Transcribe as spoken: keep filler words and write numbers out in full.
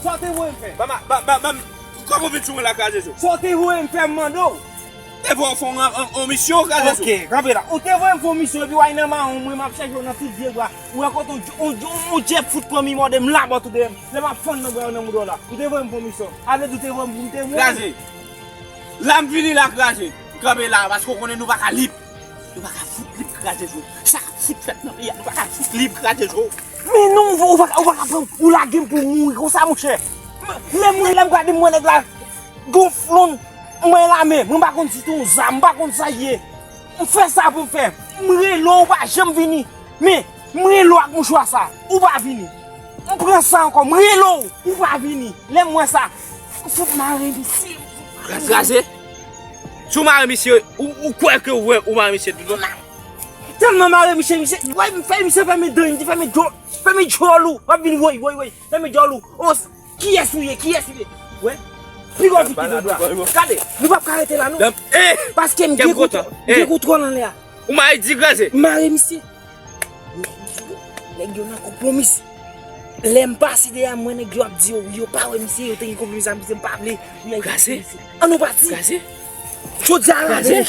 Sa w te voye m fè? Ba, ba, ba, ba, kòman w vin sou mwen la, Kraze Zo? Sa w te voye m fè, m mande w? Te voye w fè yon, yon, yon misyon, Kraze Zo. Ok, kanpe la. Ou te voye m fè yon misyon, epi w al nan mawon mwen, m ap chèche w nan tout vye bwa. Ou wè kote yon, yon, yon, yon djèp fout pran mi mòde m la bò tou dèyè m. Lè m ap fann nan bwa yo nan mouda w la. Ou te voye m fè yon misyon. A vle di w te voye m pou m te mouri. Kraze. La m vini la, Kraze. Kanpe la, paske w konnen nou pa ka lib. Nou pa ka fout lib, Kraze Zo. Sa k ap fout fèt nan peyi a, nou pa ka fout lib, Kraze Zo. Men non, ou pa, ou pa ka pran, ou lage m pou mouri konsa, monchè. Lè mwen, lè m gade mwen nèg la, gon flonn, mwen lame, mwen pa konn si se yon zam, m pa konn sa l ye. M fè sa pou m fè. M rele w, ou pa janm vini. Men, m rele w ak mouchwa sa, ou pa vini. M pran sa ankò, m rele w, ou pa vini. Lè m wè sa, m fout mare misye. Kraze. Si w mare misye, ou, ou kwè ke w, ou mare misye tout bon? Tèlman mare misye, misye, wè, m fè misye fèmen dan, m di fèmen djòl, fèmen djòl ou, w ap vin woy, woy, woy, fèmen djòl ou. O, kiyès ou ye, kiyès ou ye? Wè, pi gwo vit ki pi bra. Gade, nou p ap ka rete la, non. Paske m gen kontwòl, m gen kontwòl anlè a. Ou mare di Kraze. M mare misye. Nèg yo, nèg yo nan konpwomis. Lè m pase dèyè m, mwen nèg yo ap di yo, yo pa wè misye, yo te gen konpwomis ak misye, m pa vle. Kraze. An nou pati. Kraze. Jodi a, Kraze.